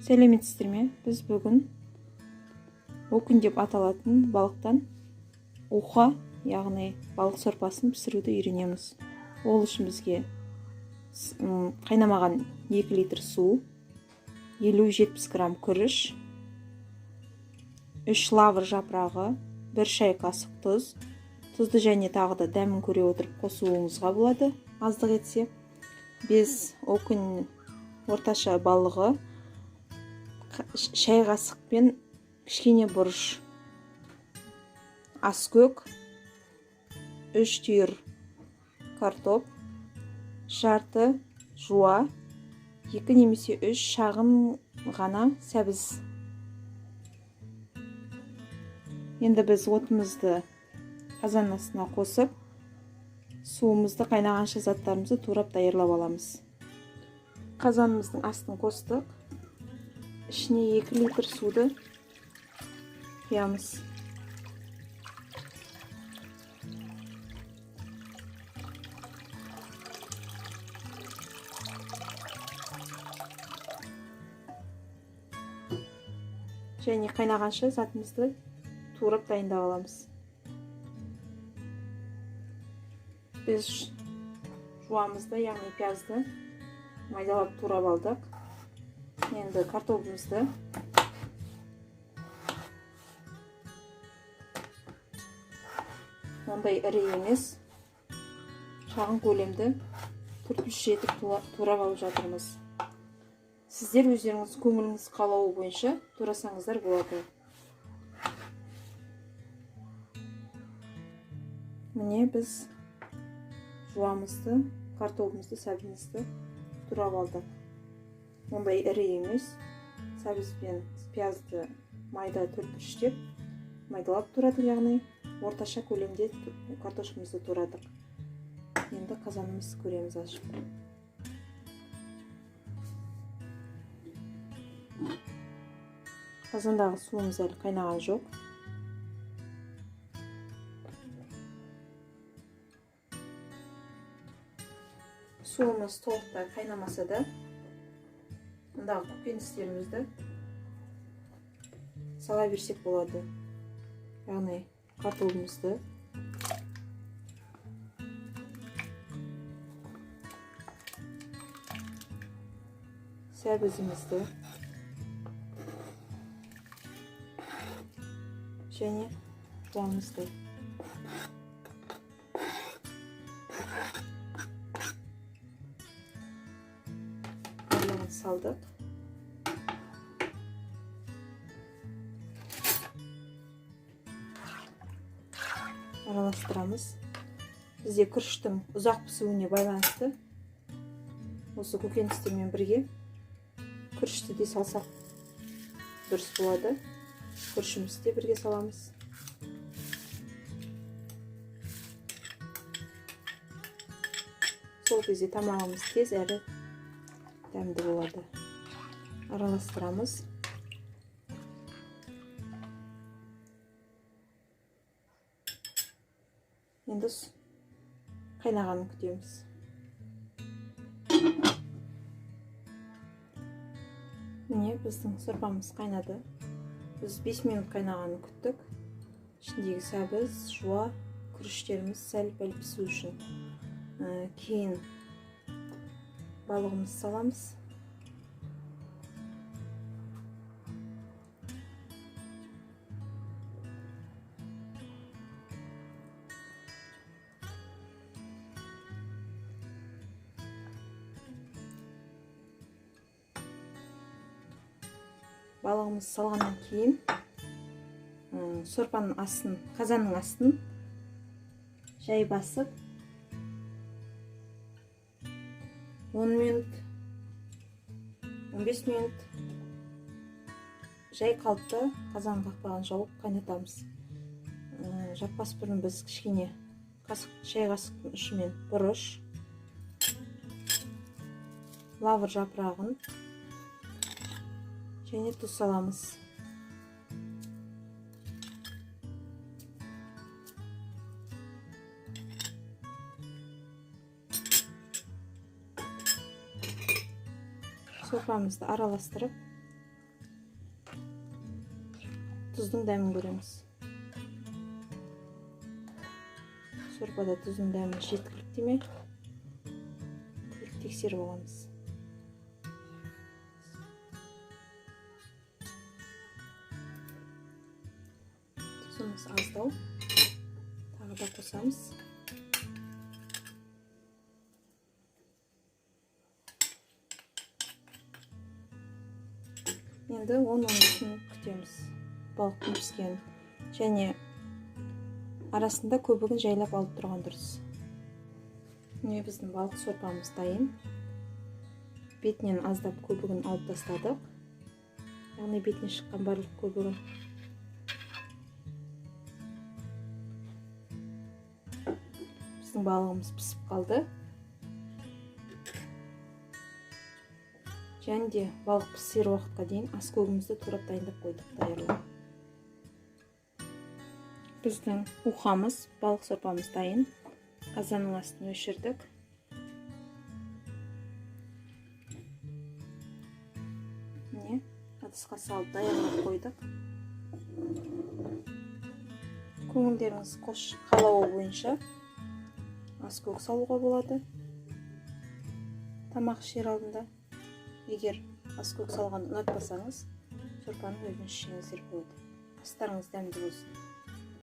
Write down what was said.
Сәлеметсіздер ме? Біз бүгін окунь деп аталатын балықтан уха, яғни балық сорпасын пісіруді үйренеміз. Ол үшін бізге қайнамаған 2 литр су, 50-70 грамм күріш, 3 лавр жапырағы, 1 шай қасық тұз. Тұзды және тағы да дәмін көре отырып қосуыңызға болады, аздық етсе. 5 окунь орташа балығы, шай қасықпен кішкене бұрыш, аскөк, 3 түйір картоп, жарты жуа, 2 немесе 3 шағын ғана сәбіз. Енді біз отымызды қазан астына қосып, суымызды қайнағанша заттарымызды турап даярлап аламыз. Қазанымыздың астын қостық. Ішіне 2 литр суды құямыз. Және қайнағанша затымызды турап дайындап аламыз. Біз жуамызды, яғни пиязды майдалап турап алдық. Енді картопымызды ондай ірі емес, шағын көлемді төрт етіп турап алып жатырмыз. Сіздер өздеріңіз көңіліңіз қалауы бойынша турасаңыздар болады. Міне біз жуамызды, картопымызды, сәбізімізді турап алдық. Ондай ірі емес. Сәбіз бен пиязды майда төрт бұрыштеп майдалап турадық, яғни орташа көлемде картошкамызды турадық. Енді қазанымызды көреміз ашып. Қазандағы суымыз әлі қайнаған жоқ. Суымыз толықтай қайнамаса да, мұндағы көкөністерімізді сала берсек болады. Яғни картопымызды, сәбізімізді және жуамызды. Барлығын салдық. Араластырамыз. Бізде күріштің ұзақ пісуіне байланысты осы көкөністермен бірге күрішті де салсақ дұрыс болады. Күрішімізді де бірге саламыз. Сол кезде тамағымыз тез әрі дәмді болады. Араластырамыз. Енді қайнағанын күтеміз. Міне біздің сорпамыз қайнады. Біз 5 минут қайнағанын күттік. Ішіндегі сәбіз, жуа, күріштеріміз сәл-пәл пісу үшін. Кейін балығымызды саламыз. Балығымызды салғаннан кейін сорпаның астын, қазанның астын жай басып 10 минут, 15 минут жай қалыпты қазан қақпағын жауып қайнатамыз. Жаппас бұрын біз кішкене шай қасықтың ұшымен бұрыш, лавр жапырағын және тұз саламыз. Сорпамызды араластырып Тұздың дәмін көреміз. Сорпада тұздың дәмі жеткілікті ме? Көріп тексеріп аламыз. Тұзымыз аздау. Тағы да қосамыз. Енді 10-15 минут күтеміз балықтың піскенін. Және арасында көбігін жайлап алып тұрған дұрыс. Міне біздің балық сорпамыз дайын. Бетінен аздап көбігін алып тастадық. Яғни бетіне шыққан барлық көбігін. Біздің балығымыз пісіп қалды. Және де балық пісер уақытқа дейін аскөгімізді турап дайындап қойдық, даярлап. Біздің ухамыз, балық сорпамыз дайын. Қазанның астын өшірдік. Міне, ыдысқа салып даярлап қойдық. Көңілдеріңіз қош қалауы бойынша аскөк салуға болады. Тамақ ішер алдында. Егер аскөк салғанды ұнатпасаңыз, сорпаның өзін ішсеңіздер болады. Астарыңыз дәмді болсын.